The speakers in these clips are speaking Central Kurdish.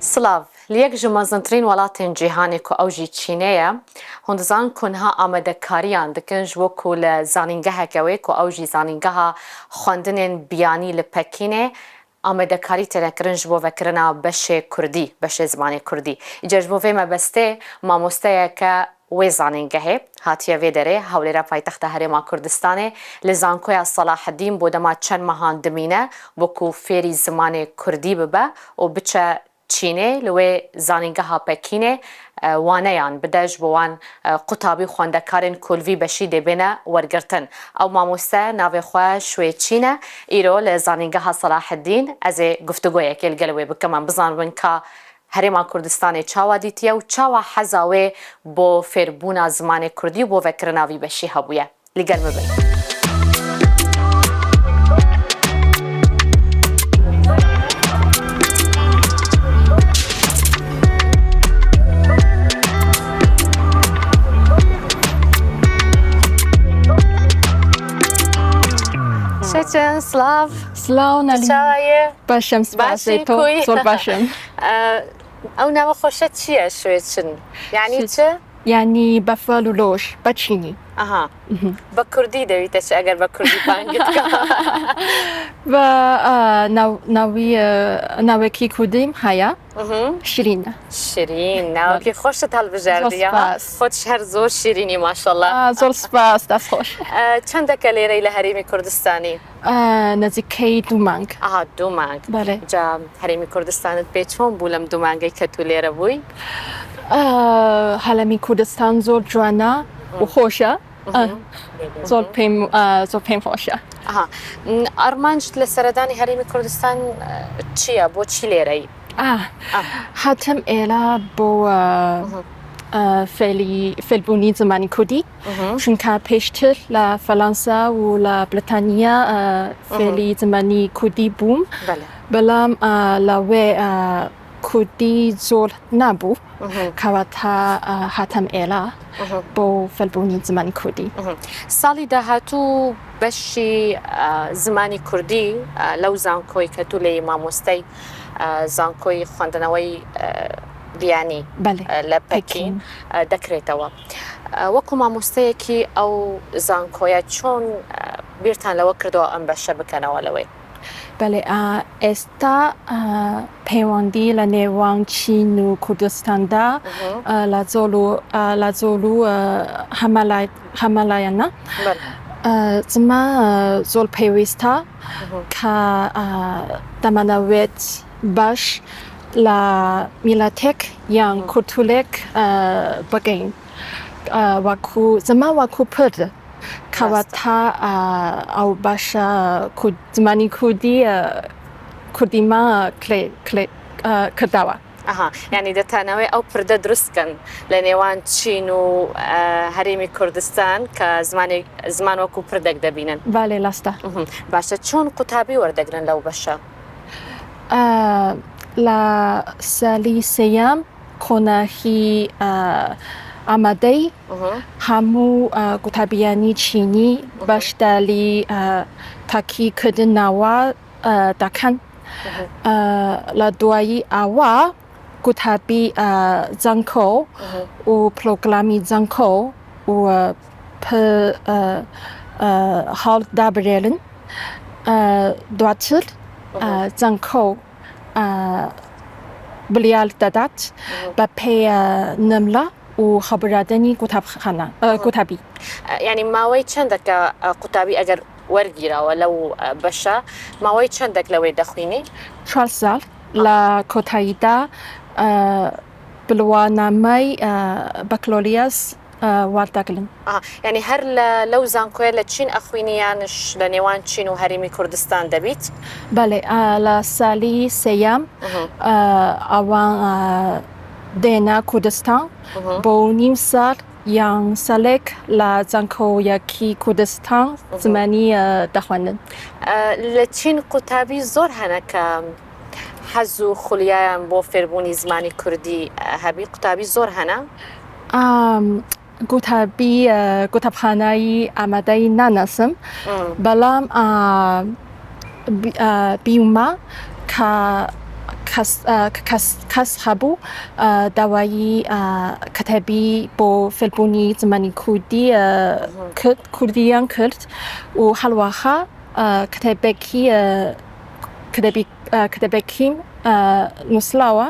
Silav, li yek ji mezintirîn welatên cîhanê ku ew jî Çînê ye, hûn dizanin ku niha amadekariyan dikin ji bo ku li zanîngeheke wê ku ew jî Zanîngeha Xwendinên Biyanî li Pekînê amadekarî têne kirin ji bo vekirina beşê kurdî, beşê zimanê kurdî. Îcar ji bo vê mebestê mamosteyeke wê zanîngehê hatiye vê derê, Hewlêra paytexta Herêma Kurdistanê, li Zankoya Selahedîn bo dema çend mehan dimîne bo ku fêrî zimanê kurdî bibe û biçe Çînê li wê zanîngeha Pekînê waneyan bide ji bo wan qutabî û xwendekarên ku li vî beşî dê bêne wergirtin. Ew mamoste navê xwe Şwê Çîn e. Îro li Zanîngeha Selahedîn ez ê guftugoyekê li gel wê bikim em bizanibin ka Herêma Kurdistanê çawa dîtiye û çawa heza wê bo fêrbûna zimanê kurdî û bo vekirina vî beşî hebûye. Li gel min bin. Şeçin, silav. Silav Nalîn. Çawa ye? Başim spas Başî, to kuy. zor başim. Ew nava xweşe çi ye şwêçin? Yanî çi? Yanî befal û loj be çînî. Aha. Bi kurdî dewî te çi eger bi kurdî bangit ka? Bi navî navekî kurdî heye. Şirîn e. Şirîn, navekî xweş te hilbijardiye. Zor spas. Xwe her zor şîrînî maşallah. Zor spas, dest xweş. Çendeke lêrey li Herêmî Kurdistanî? Nêzîkeyî du mang. Aha du mang. Belê. Ca Herêmî Kurdistanê pê çon bû lem du mangê ke tu lêre bûy? Herêmî Kurdistan zor ciwan e û xweş e. Zor pêm zor pêm xweş e. Aha. Armanc li seredanê Herêmî Kurdistan çi ye? Bo çi lêre yî? Hatim êla bo fêlî fêlbûnî zimanî kurdî. Çunka pêştir li Felansa û li Britaniya fêrî zimanî kurdî bûm. Belam li wê kurdî zor nebû. Kewata hatim êla bo fêrbûnî zimanî kurdî. Salî dahatû beşî zimanî kurdî lew zankoyî ke tu lêyî mamostey zankoyî xwendineweyî biyanî li Pekîn dekrêtewe. Wekû mamosteyekî ew zankoye çon bîrtan lewe kirdowa em beşe bikenewe li wê? Belê êsta peywendî li nêwan Çîn û Kurdistan de li zol û li zol û hemelayan e. Zima zol pêwîst e ka demenewêt baş لە میلەتێک یان کولتوورێک بگەین وەکو زمان وەکو پرد کەواتە ئەو باشە زمانی کوردی کوردیمان کردەوە. ئەها یانی دەتانەوێ ئەو پردە دروست کەن لە نێوان چین و هەرێمی کوردستان کە زمانی زمان وەکو پردێک دەبینن. بەلێ لاستە. باشە چۆن قوتابی وەردەگرن لەو بەشە؟ لە سالی سێیەم قۆناخی ئامادەی هەموو قوتابیانی چینی بەشداری تاقیکردنەوە دەکەن. لە دوایی ئەوە قوتابی زانکۆ و پرۆگرامی زانکۆ و هەڵدەبژێرن. دواتر زانکۆ بڕیار دەدات بەپێی نمرە و هەڵبژاردنی قوتابخانە قوتابی. یانی ماوەی چەندە کە قوتابی ئەگەر وەرگیراوە لەو بەشە ماوەی چەندەک لەوەی دەخوینی؟ چوار ساڵ لە کۆتاییدا بڕوانامەی بەکلۆریاس وەردەگرن. ئەها یانی هەر لە لەو زانکۆیە لە چین ئەخوینی یانش لە نێوان چین و هەرێمی کوردستان دەبیت؟ بەلێ لە سالی سێیەم ئەوان دێنە کوردستان بۆ نیو ساڵ یان سالێک لە زانکۆیەکی کوردستان زمانی دەخوێنن. لە چین قوتابی زۆر هەنە کە حەز و خولیایان بۆ فێربوونی زمانی کوردی هەبی قوتابی زۆر هەنە؟ قوتابی قوتابخانەی ئامادەی ناناسم بەڵام بیومە کە. کەس کەس کەس هەبوو داوایی کتێبی بۆ فێربوونی زمانی کوردی کرد کوردیان کرد و هەروەها کتێبێکی کتێبی کتێبێکیم نووسراوە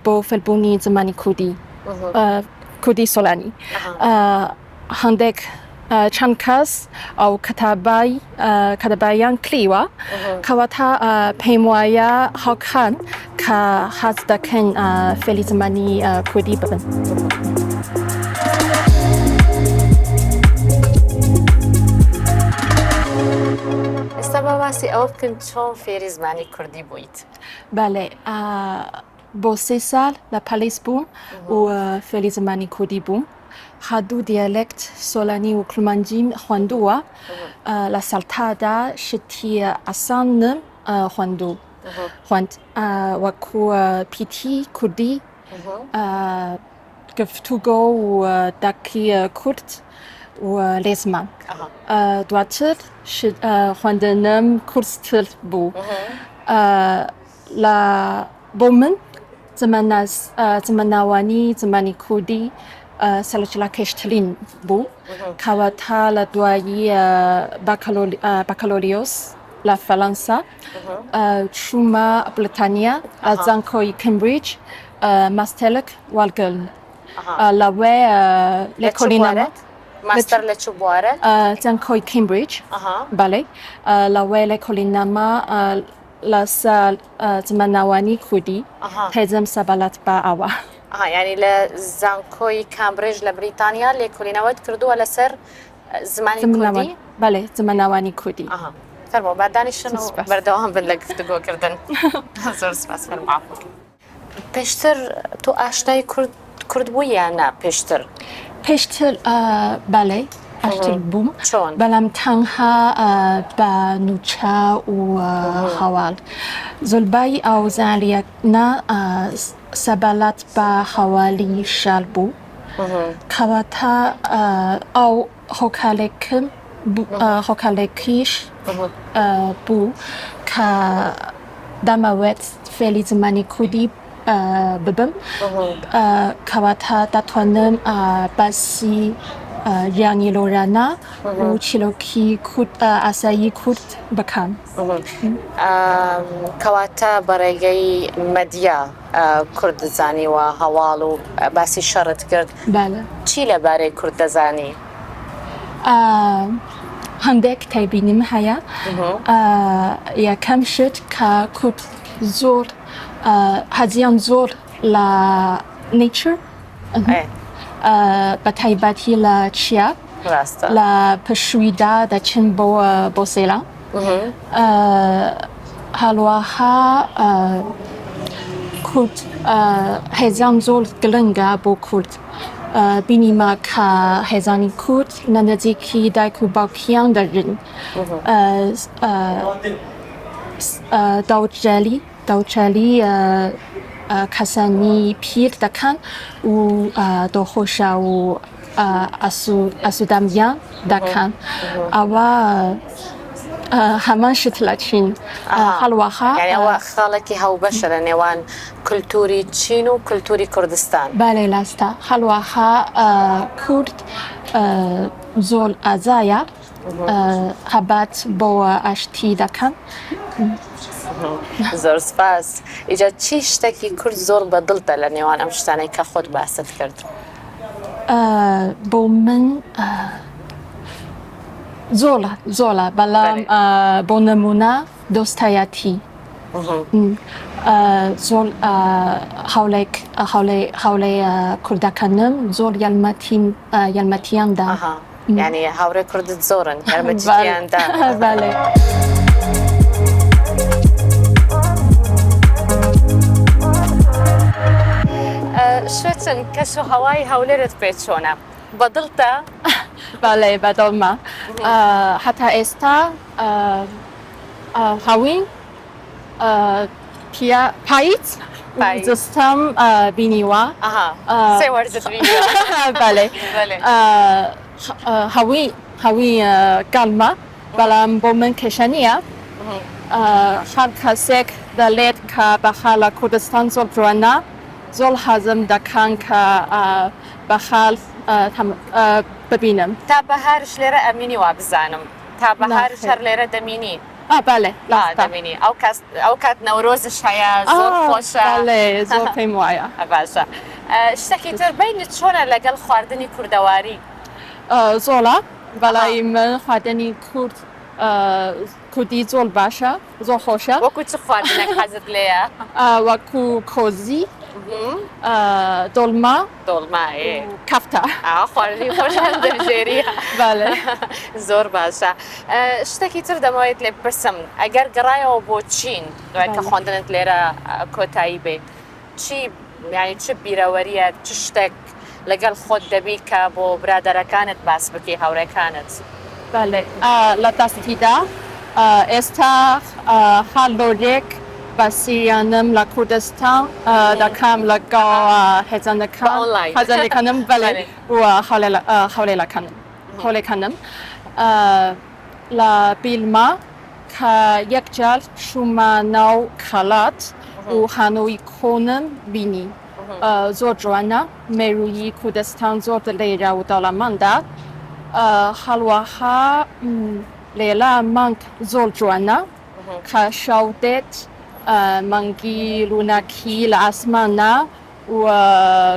بۆ فێربوونی زمانی کوردی کوردی سۆرانی. هەندێک چەند کەس ئەو کتابای کتابیان کڕیوە کەواتە پێم وایە هاوکان کە حەز دەکەن فێری زمانی کوردی ببن. ئێستا با باسی ئەوە بکەن چۆن فێری زمانی کوردی بوویت؟ بەڵێ بۆ سێ ساڵ لە پاریس بووم و فێری زمانی کوردی بووم. هەردوو دیالێکت سۆرانی و کرمانجیم خوێندووە. لە سەرتادا شتی ئاسانم خوێندوو خوێند وەکوو پیتی کوردی، گفتوگۆ و دەقی کورت و ڕێزمان. دواتر خوێندنم قورستر بوو. لە بۆ من زمانناوانی زمانی کوردی سەرنجڕاکێشترین بوو کەواتە لە دوایی بەکالۆریۆس لە فەرەنسا چوومە بریتانیا لە زانکۆی کەمبریج ماستەرێک وەرگرم لەوێ لێکۆڵینەوە ماستەر لە چ بوارێک؟ زانکۆی کەمبریج بەڵێ لەوێ لێکۆڵینەمە لەسەر زمانەوانی کوردی تێزم سەبارەت بە ئەوە. ئەها یانی لە زانکۆی کامبرێج لە بریتانیا لێکۆلینەوەت کردووە لەسەر زمانی کوردی؟ بەلێ زمانەوانی کوردی. ئەها فەرموو با دانیشن و بەردەوام بن لە گفتوگۆکردن. زۆر سپاس فەرموو عەفوو. پێشتر تۆ ئاشنای کورد کورد بووی یان نا پێشتر؟ پێشتر بەڵێ ئاشتر بووم چۆن؟ بەڵام تەنها بە نوچە و هەواڵ زۆربەی ئەو زانیاریانە سەبارەت بە هەواڵی شەڕ بوو کەواتە ئەو هۆکارێکم هۆکارێکیش بوو کە دەمەوێت فێری زمانی کوردی ببم کەواتە دەتوانم باسی ژیانی ڕۆژانە و چیرۆکی کورد ئاسایی کورد بکەم. کەواتە بە ڕێگەی مەدیا کوردت زانیوە، هەواڵ و باسی شەڕت کرد. بەڵێ. چی لەبارەی کورد دەزانی؟ هەندێک تێبینیم هەیە. یەکەم شت کە کورد زۆر حەزیان زۆر لە nature بە تایبەتی لە چیا لە پشوویدا دەچن بۆ بۆ سەیران. هەروەها کورد حەزیان زۆر گرنگە بۆ کورد. بینیمە کە خێزانی کورد لە نزیکی دایک و باوکیان دەژین. داوجەلی داوچەلی کەسانی پیر دەکەن و دڵخۆشە و ئاسوودەمیان دەکەن. ئەوە هەمان شت لە چین هەروەها یانی ئەوە خاڵێکی هاوبەشە لە نێوان کولتووری چین و کولتووری کوردستان. بەلێ ڕاستە. هەروەها کورد زۆر ئازایە خەبات بۆ ئاشتی دەکەن. زۆر سپاس. ئیجا چی شتێکی کورد زۆر بە دڵتە لە نێوان ئەم شتانەی کە خۆت باست کرد؟ بۆ من زۆرە زۆرە بەڵام بۆ نمونە دۆستایەتی زۆر هاوڵێک هاوڵێ کوردەکانم زۆر یارمەتیم یارمەتیان دا. یانی هاوڕێ کوردت زۆرن یارمەتیان دا. بەڵێ. شوێچن کەش و هەوای هەولێرت پێ چۆنە؟ بە دڵتە؟ بەڵێ بە دڵمە. هەتا ئێستا هاوین پیا پاییز زستان بینیوە. ئەها سێ وەرزت بینیوە. بەڵێ هاوین هاوین گەرمە بەڵام بۆ من کێشە نییە. هەر کەسێک دەلێت کە بەهار لە کوردستان زۆر جوانە زۆر حەزم دەکەم کە بەهار ببینم. تا بەهارش لێرە ئەمینی وابزانم تا بەهارش هەر لێرە دەمینی. ئا بەلێ ڕاستە. دەمینی ئەو کاس ئەو کات نەورۆزش هەیە زۆر خۆشە. بەلێ زۆر پێم وایە. باشە شتەکی تر بەینت چۆنە لەگەڵ خواردنی کوردەواری؟ زۆڵە بەلای من خواردنی کورد کوردی زۆر باشە زۆر خۆشە. وەکو چ خواردنێک حەزت لێیە؟ وەکو کۆزی، دۆڵما. دۆڵما ئێ. کەفتە. ئا خواردنی خۆش هەڵدەبژێری. بەڵێ. زۆر باشە. شتێکی تر دەمەوێت لێ بپرسم ئەگەر گەڕایەوە بۆ چین دوای کە خواندنت لێرە کۆتایی بێ چی یانی چ بیرەوەریەک چ شتێک لەگەڵ خۆت دەبی کە بۆ برادەرەکانت باس بکەی هاوڕێکانت؟ بەلێ لە دەستیدا ئێستا هەر لۆرێک بەسیانم لە کوردستان دەکەم لەگەڵ خێزانەکان خێزانەکانم بەلێ و هاورێلەکانم هاورێکانم لە بیرمە کە یەکجار چوومە ناو کەلات و خانووی کۆنم بینی زۆر جوانە مێرووی کوردستان زۆر دلێرە و دەوڵەمەندە هەروەها لێرە مانگ زۆر جوانە کە شەو دێت مانگی ڕووناکی لە ئاسمانە و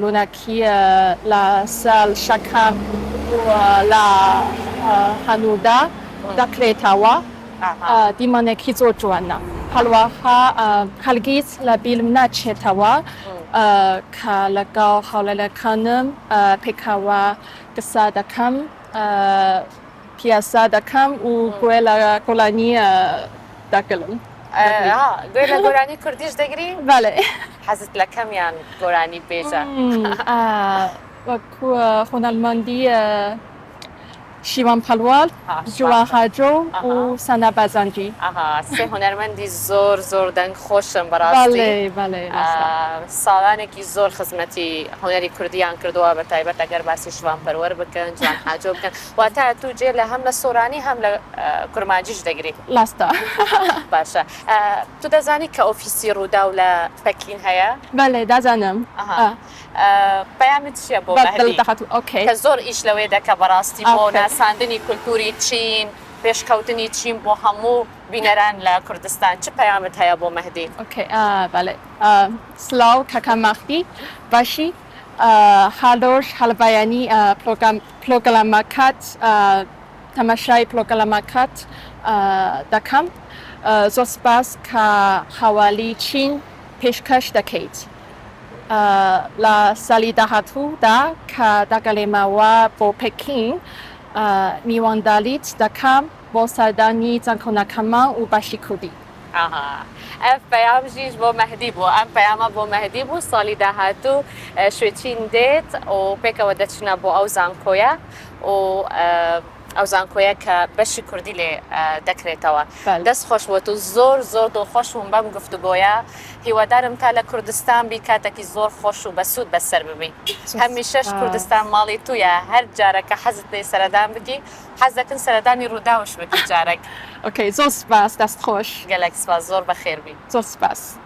ڕووناکی لە سەر شەکەم و لە هەنوودا دەکرێتەوە دیمەنێکی زۆر جوانە هەروەها هەرگیز لە بیرم ناچێتەوە کە لەگەڵ هاوڕێکانم پێکەوە قسە دەکەم پیاسە دەکەم و گوێ لە گۆرانی دەگرم. گوێ لە گۆرانی کوردیش دەگری؟ بەڵێ. حەزت لە کەمیان گۆرانی بێژە؟ وەکو هونەرمەندی شیوان پەلوال، جوان حاجۆ و سانا بازانجی. ئەها سێ هونەرمەندی زۆر زۆر دەنگ خۆشن بەڕاستی. بەڵێ بەڵێ ڕاستە. ساڵانێکی زۆر خزمەتی هونەری کوردیان کردووە بە تایبەت ئەگەر باسی شوان پەروەر بکەن جوان حاجۆ بکەن واتە تو جێ لە هەم لە سۆرانی هەم لە کورمانجیش دەگری. ڕاستە. باشە تو دەزانی کە ئۆفیسی ڕووداو لە پەکین هەیە؟ بەڵێ دەزانم. ئەها پەیامت چیە بۆ مەهدی کە زۆر ئیش لەوێ دەکا بەڕاستی بۆ ناساندنی کولتوری چین پێشکەوتنی چین بۆ هەموو بینەران لە کوردستان چ پەیامت هەیە بۆ مەهدی؟ okay بەڵێ سڵاو کاکە مەهدی باشی هەر ڕۆژ هەر بەیانی پرۆگرامەکەت تەماشای پرۆگرامەکەت دەکەم زۆر سپاس کە هەواڵی چین پێشکەش دەکەیت. لە ساڵی داهاتوودا کە دەگەڕێمەوە بۆ پەکین، میوانداریت دەکەم بۆ سەردانی زانکۆنەکەمان و بەشی کوردی. ئاها ئەڤ پەیام ژیش بۆ مەهدی بوو ئەم پەیامە بۆ مەهدی بوو ساڵی داهاتوو شوێچین دێت و پێکەوە دەچنە بۆ ئەو زانکۆیە و ئەو زانکۆیە کە بەشی کوردی لێ دەکرێتەوە. دەست خۆش بۆ تو زۆر زۆر دڵخۆش بووم بەم گفتوگۆیە هیوادارم تا لە کوردستان بی کاتەکی زۆر خۆش و بەسوود بەسەر ببی هەمیشەش کوردستان ماڵی تویە هەر جارە کە حەزت لێ سەردان بکی حەز دەکەن سەردانی ڕووداوش بکی جارەک. okay زۆر سپاس دەست خۆش. گەلەک سپاس زۆر بەخێر بی. زۆر سپاس.